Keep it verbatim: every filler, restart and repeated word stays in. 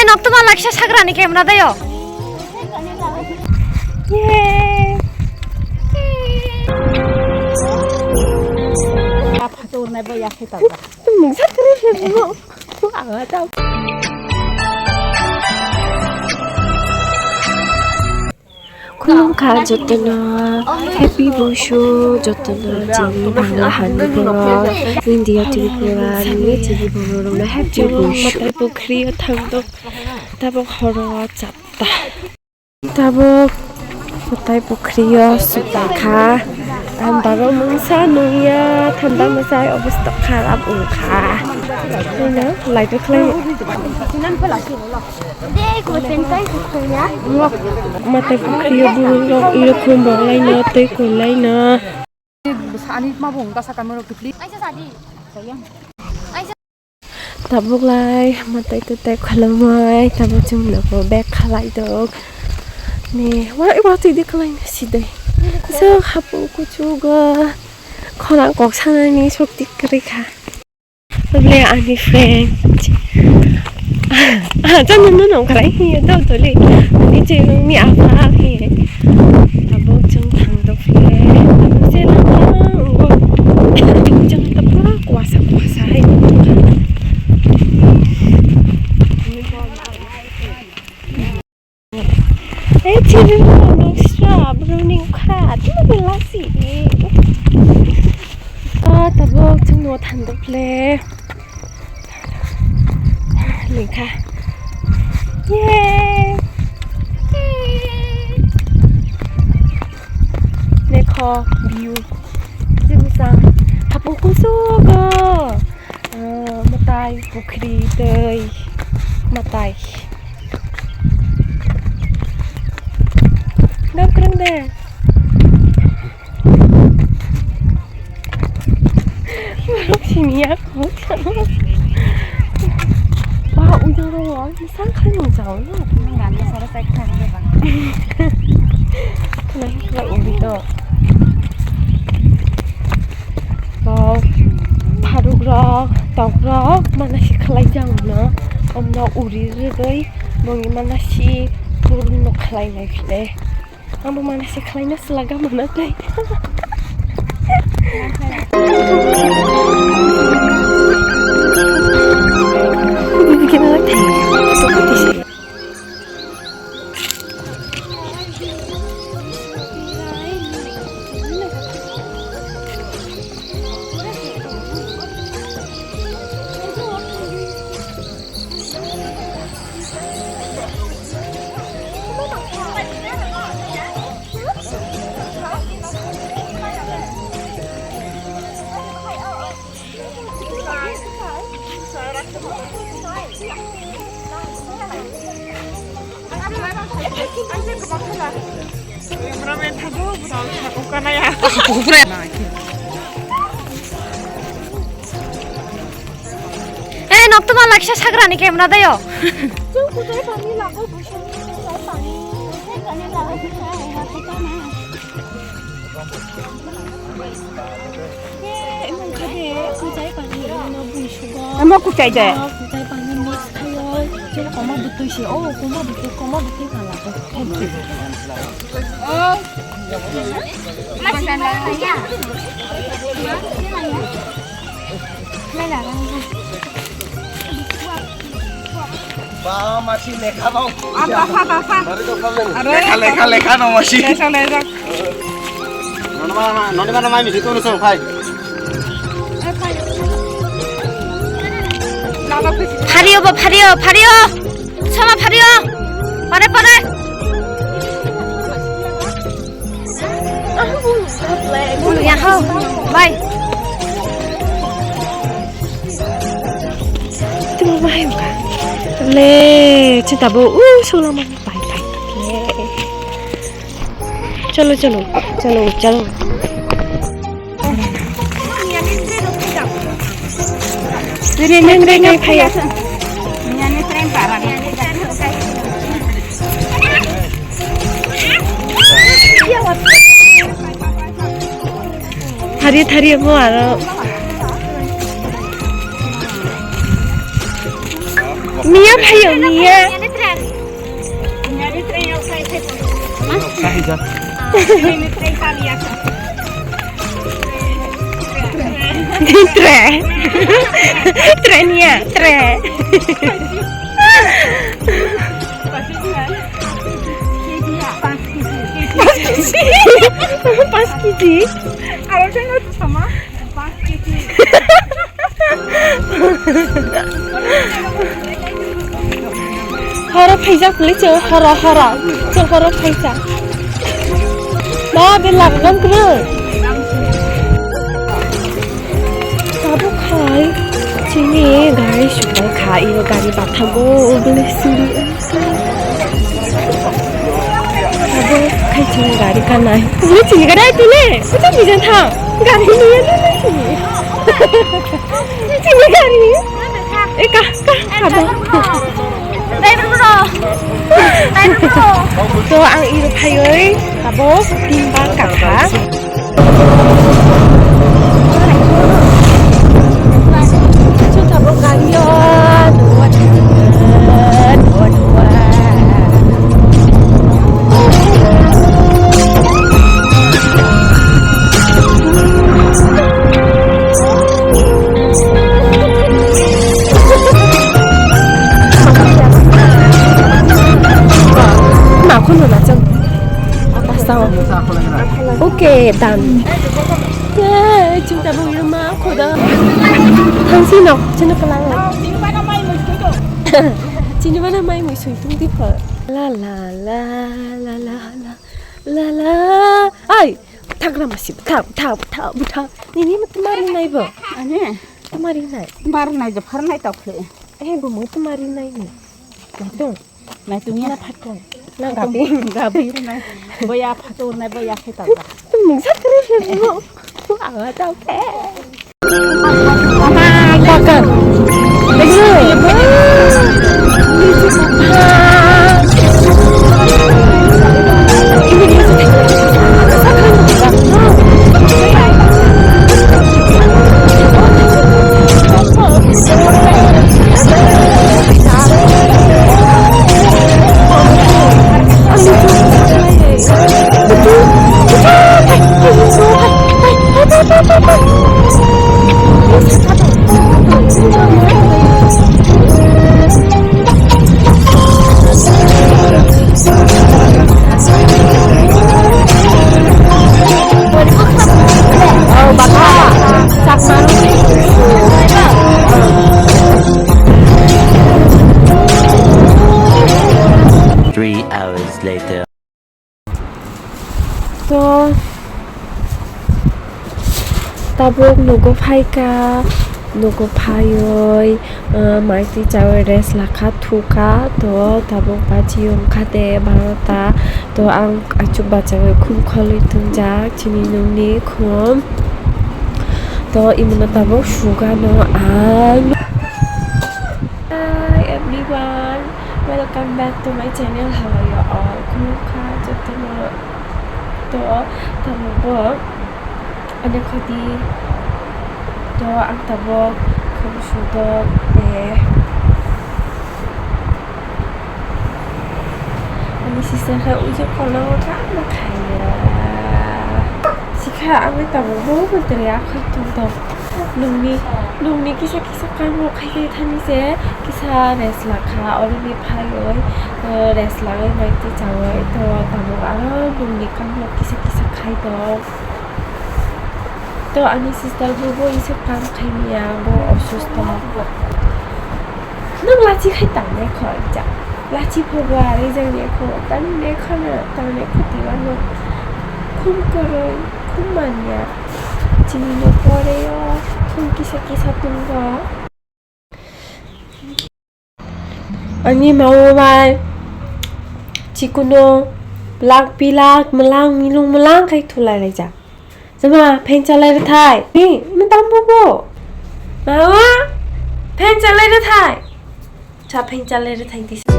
Noktoma laksa sagrani camera dayo. Yay! Mungsa kiri kiri mo. Ang ada. Khulumkha jotono, happy Busu jotono, chini Bangla hani borok, India, Tripura ni chini borok rokno happy Busu. Matai pukhri o thangdo, tabok horo chatta. Tabok matai pukhri o sukha, ang baba mungsa nungya, thanda mwsai obosta kharap wngkha. Hino, light o khlai. Matai pukhri o borok rok irokhum rok laino tei koi laino. Sani ma bung ta sakang rok kipli. Tabuk lai matai tutai kholomoi tabuk chwng nogo bag khalai dok. Ni wa wa twi di khlai sidai. So hapu kuchugo khorang kok sanani sokti kwrwi kha. Bole ani friend. Ah, jano no no krai hi do dole. Ani je ni apa hi. Tabuk chwng thang do phi. Tabuk je lang lang go. Chwng tabuk kuasa kuasa hai. Eh, chini mo nung sra, bro ning kha, tu ni lasi. Ah, tabuk chwng no thang do phle. Lingkha. Yay! Nekho view. Jibusang. Hapu kusugo. Ah, matai pukhri tei matai. Dam kereng de. Borok sini ya, kok. Wah, udah lo, misal kan mau jauh lo. Nggak, nggak, saya cek kan, ya, Bang. Kenapa nggak udah lo? Rok, pharuk rok, tok rok, mana si khalai jang no, om no uri rwgwi, moni mana si purno khalai nai khle. Ang bo mana si khalai no swlaga mana tai. Eh, noktoma laksa sagrani camera dayo. Chwng kutai pani lago, buisong kutai pani. Kutai pani lago, kutai pani lago. Amo kuchai de. Kuchai pani mix khayo. Chwng koma bwtwi se. Oh, koma bwtwi, koma bwtwi phala. Thank you. Oh. Masi maya ya. Mela. Ba, masi lekha no. Apa, apa, apa, apa? Lekha, lekha, lekha no masi. Lekha, lekha. Noni mana, noni mana mai misi tu nusung phai. Phario ba, phario, phario. Sama phario. Pare, pare. Yaho, bai. Tungbai ka. Le, chita bo u sula ma bai bai. Le. Chalo, chalo, chalo, chalo. Neng, neng, neng, phaio. Thari, thari, mo aro. Mia phayo, Mia. Tre. Tre niya, tre. Pas kiji. Pas kiji. Horo phaijak pili chwng, horo, horo. Chwng horo phaijak. Ba, be labwkang kwrwi. Tabuk khai chini gari suklai kha, iro gari bathago, ugule siri. Abo khai chini gari kanai. Ugule chini gari ai tule. Kuchuk bijan thang. Gari niya tule chini. Chini gari. Eh, ka, ka, abo. Driver bro. Driver bro. To ang iro phaioi abo timba kakha. Oke, done. Yay, cinta bui rwma khoda. Thangsino, chini kwlango. Chini mana mai mui sui tung di pho. La, la, la, la, la, la, la, la. Ai, thagra masi, tha, tha, tha, tha. Nini ma tamari nai bo. Ani? Tamari nai. Tamari nai, jafar nai tau khe. Eh, bo mui tamari nai ni. Naitung. Naitung ya. Na phatung. Na gabi. Gabi nai. Boya phatung nai, boya khe tau. Mungsa kre se bo. Awa tau khe. Mama, bakar. Three hours later. To tabuk nugo phaikha, nugo phaioi, ah, maitwi chawi rest lakha thukha. To tabuk baji wngkha de barota. To ang achuk bachawi khum kholwi tongjak chini nungni khum. To imono tabuk sugano ang. Hi everyone, welcome back to my channel. How are you all? Khulumkha jotono. To tamo bo onek khoti. To ang tabuk khum sudok de. Ani sister khe ujung kono kha ma khaiya. Sikha ang tabuk bo bo tere akhoi tong tong. Nungni, nungni kisa kisa kam rok khai khai thani se kisa rest lakha, oro ni phaioi, eh, rest lagwi maitwi chawi to tabuk aro nungni kam rok kisa kisa khai tong. To ani sister bo bo isa kam khai manya, bo osusto. Nung lachi khai tangnai kho ja. Lachi pho bo ari jang ne kho, tang ne kho na, tang ne kho tiwa no. Khum kwrwi, khum manya. Chini no pore o, khum kisa kisa tung bo. Ani mawo bai chikuno lak pilak mwlang milung mwlang khai thulai laijak. Jama phen chalai rwthai. Ni, ni tam bo bo. Mawa, phen chalai rwthai. Cha phen chalai rwthai tisa.